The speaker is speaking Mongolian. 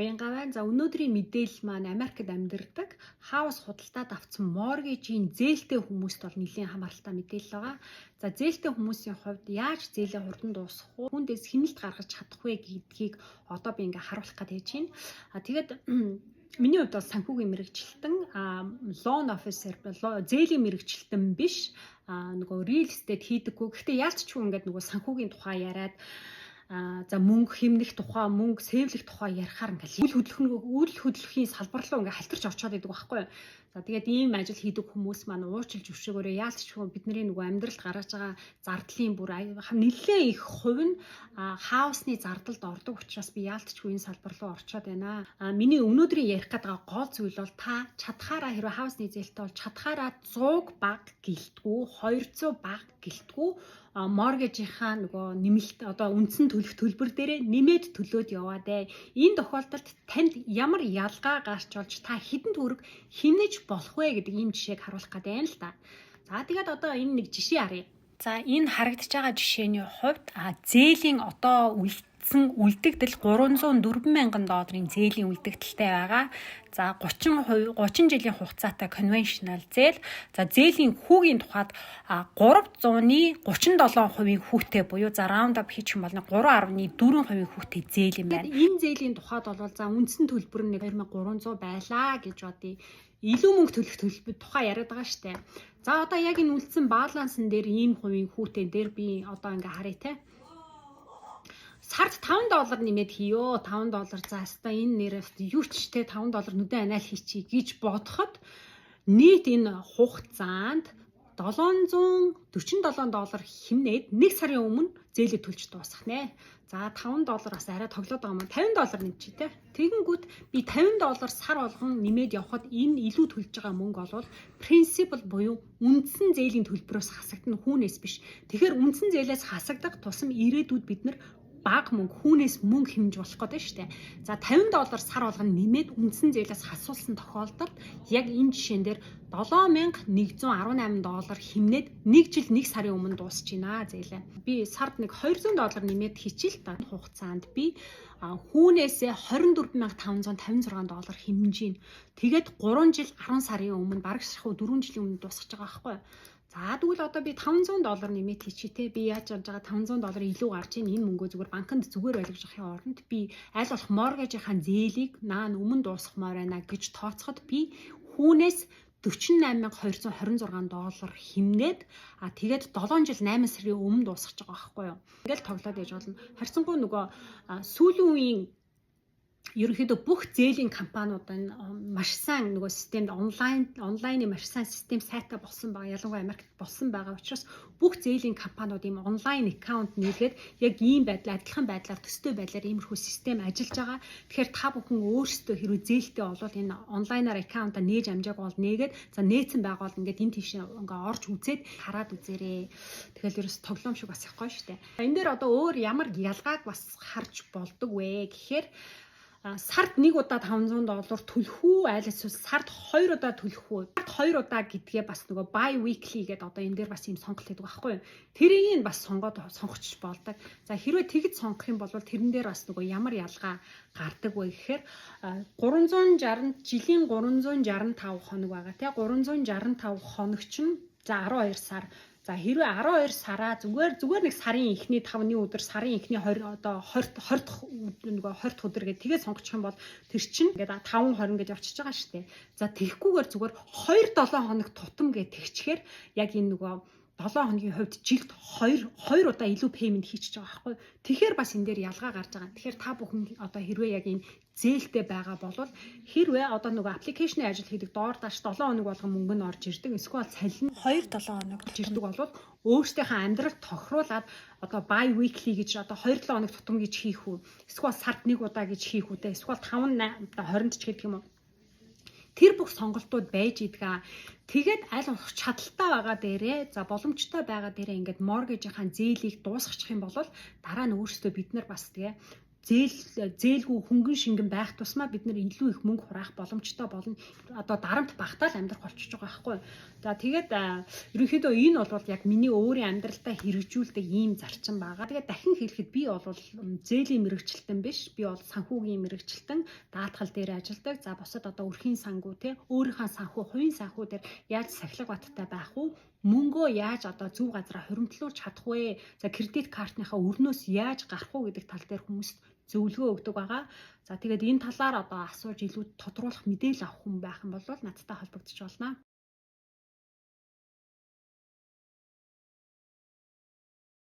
Уянгаа байна. За, өнөөдрийн мэдээлэл маань Америкт амьдардаг house худалдаад авсан mortgage-ийн зээлтэй хүмүүст бол нэлээн хамааралтай мэдээлэл байгаа. За, зээлтэй хүмүүсийн хувьд яаж зээлээ хурдан дуусгах вэ? Хүндээс хэмнэлт гаргаж чадах вэ гэдгийг одоо би ингээ харуулах гэж байж байна. А тэгээд миний хувьд бол санхүүгийн мэргэжилтэн, loan officer, зээлийн мэргэжилтэн биш, нөгөө real estate хийдэггүй. Гэхдээ ялч ч юм ингээд нөгөө санхүүгийн тухай яриад, за, мөнгө хэмнэх тухай, мөнгө save лэх тухай ярихаар ингээл үйл хөдлөхийн салбар руу ингээ халтарч орчоод идэг байхгүй юу. За, тэгээд ийм ажил хийдэг хүмүүс маань уучлж өшөөгөөрэй. Яалт ч үгүй бидний нөгөө амьдралд гаргаж байгаа зардлын бүр нэлээд их хувь нь house ны зардалд ордог учраас би яалт ч үгүй энэ салбар руу орчоод байна. Миний өнөөдрийн ярих гээд байгаа гол зүйл бол та чадхаараа, хэрвээ house ны зээлтэй бол чадхаараа 100 бага гэлтгүү, 200 бага гэлтгүү mortgage ийнхаа нөгөө нэмэлт одоо үндсэн төлөх төлбөр дээрээ нэмээд төлөөд яваад ээ. Энэ тохиолдолд танд ямар ялгаа гарч болж, та хэдэн төгрөг хэмнэж болох вэ гэдэг ийм жишээг харуулах гэдэг юм л та. За, тэгээд одоо энэ нэг жишээ харъя. За, энэ харагдаж байгаа жишээний хувьд зээлийн одоо үлдсэн үлдэгдэл 304 мянган долларын зээлийн үлдэгдэлтэй байгаа. За, 30% 30 жилийн хугацаатай conventional зээл. За, зээлийн хүүгийн тухайд 300-ны 37% хүүтэй буюу, за, round up хийчих юм бол 3.4% хүүтэй зээл юм байна. Энэ зээлийн тухайд бол, за, үндсэн төлбөр нь 2300 байлаа гэж бодъё, илүү мөнгө төлөх төлбөр тухай яриад байгаа штэ. За, одоо яг энэ үлдсэн балансан дээр, ийм хувийн хүүтэй дээр би одоо ингээ харъя те. Сард 5 доллар нэмээд хийё. 5 доллар, за, хаста энэ нэр юу ч те, 5 доллар нүдэн анаал хийчихье гэж бодоход нийт энэ хугацаанд 747 доллар хэмнээд нэг сарын өмнө зээлээ төлж дуусгах нэ. За, 5 доллар бас арай тоглоод байгаа юм. 50 доллар нэмчих те. Тэгэнгүүт би 50 доллар сар болгон нэмээд явхад энэ илүү төлж байгаа мөнгө бол principal буюу үндсэн зээлийн төлбөрөөс хасагдана, хүүнээс биш. Тэгэхээр үндсэн зээлээс хасагдах тусам ирээдүйд бид нар бага мөнгө, хүүнээс мөнгө хэмнэж болох гэдэг шүү дээ. За, 50 доллар сар болгоно нэмээд үндсэн зээлээс хасуулсан тохиолдолд яг энэ жишээн дээр 7118 доллар хэмнээд 1 жил 1 сарын өмнө дуусч байна зээлээ. Би сард нэг 200 доллар нэмээд хийчихэл та, хугацаанд би хүүнээсээ 24,556 доллар хэмнэж гин. Тэгээд 3 жил 10 сарын өмнө, бараг шахуу 4 жилийн өмнө дуусгаж байгаа байхгүй юу? За, тэгвэл одоо би 500 доллар нэмээд хийчихье те. Би яаж болж байгаа, 500 доллар илүү гарч ийн, энэ мөнгөө зүгээр банкнд зүгээр байлгаж авахын оронд би аль болох mortgage ийнхаа зээлийг наан өмнө дуусгамаар байна гэж тооцоход би хүүнээс 48,226 доллар хэмнээд, тэгээд 7 жил 8 сарын өмнө дуусгаж байгаа байхгүй юу. Ингээл тоглоод яж болно. Харьцангуй нөгөө сүүлийн үеийн ерөнхийдөө бүх зээлийн компаниуд нь маш сайн нөгөө системд онлайны маш сайн систем сайтай болсон байгаа. Ялангуяа Америкт болсон байгаа учраас бүх зээлийн компаниуд ийм онлайн account нээлгээд яг ийм байдлаар, адилхан байдлаар, төстэй байдлаар иймэрхүү систем ажиллаж байгаа. Тэгэхээр та бүхэн өөрсдөө хэрвээ зээлтэй болвол энэ онлайнаар account аа нээж амжаагүй бол нээгээд, за, нээсэн байгаа бол ингээд энэ тийш ингээ орж үзээд хараад үзээрэй. Тэгэл ерөөс тоглоом шиг бас явахгүй шүү дээ. Энэ дээр одоо өөр ямар ялгааг бас харж болдог вэ гэхээр сард нэг удаа 500 доллар төлөх үү, аль эсвэл сард хоёр удаа төлөх үү? Сард хоёр удаа гэдгээ бас нөгөө bi weekly гэдэг одоо энэ дээр бас юм сонголт хийдэг байхгүй юу? Тэрийг нь бас сонгоод сонгоч болдог. За, хэрвээ тэгж сонгох юм бол тэрэн дээр бас нөгөө ямар ялгаа гардаг вэ гэхээр 360 жилийн 365 хоног байгаа тий, 365 хоног чинь, за, 12 сар. За, хэрвээ 12 сараа зүгээр нэг сарын эхний 5-ны өдөр, сарын эхний 20, одоо 20 20 дахь нөгөө 20 дахь өдөр гэдэг тэгээд сонгочих юм бол тэр чинь ингээд 5 20 гэж явчихж байгаа шүү дээ. За, тэгхгүйгээр зүгээр 2 7 хоног тутам гэж тэгчихээр яг энэ нөгөө 7 хоногийн хувьд жилд 2 2 удаа илүү payment хийчихэж байгаа байхгүй. Тэгэхээр бас энэ дээр ялгаа гарч байгаа. Тэгэхээр та бүхэн одоо хэрвээ яг энэ зээлтэй байгаа бол, хэрвээ одоо нөгөө application ы ажил хийдэг DoorDash 7 хоног болгон мөнгө нь орж ирдэг. Эсвэл цалин 2 7 хоног ирдэг бол өөрсдийнхээ амьдрал тохируулаад одоо bi weekly гэж, одоо 2 7 хоног тутам гэж хийх үү? Эсвэл сард нэг удаа гэж хийх үү те? Эсвэл 5 одоо 20-нд ч гэдэг юм уу? Тэр бүх сонголтууд байж идэг. Тэгээд аль болох чадaltaй байгаа дээрээ, за, боломжтой байгаа дээрээ ингээд mortgage ийнхаа зээлийг дуусгачих юм бол дараа нь өөрсдөө бид нар бас тэгээ Зээл зээлгүй хөнгөн шингэн байх тусмаа бид нар илүү их мөнгө хураах боломжтой болно. Одоо дарамт багтаа л амьдрах болчихж байгаа байхгүй. За, тэгээд ерөнхийдөө энэ бол яг миний өөрийн амьдралдаа хэрэгжүүлдэг ийм зарчим байгаа. Тэгээд дахин хэлэхэд би бол зээлийн мэргэжилтэн биш. Би бол санхүүгийн мэргэжилтэн, даатгал дээр ажилладаг. За, бусад одоо өрхийн санхүү те, өөрийнхөө санхүү, хувийн санхүү дээр яаж сахилга баттай байх уу? Мөнгөө яаж одоо зөв газараа хуримтлуулж чадах вэ? За, кредит картныхаа өрнөөс яаж гарах уу гэдэг тал дээр хүмүүст зөвлөгөө өгдөг байгаа. За, тэгээд энэ талаар одоо асууж илүү тодруулах мэдээлэл авах хүн байх юм бол надтай холбогдож болно.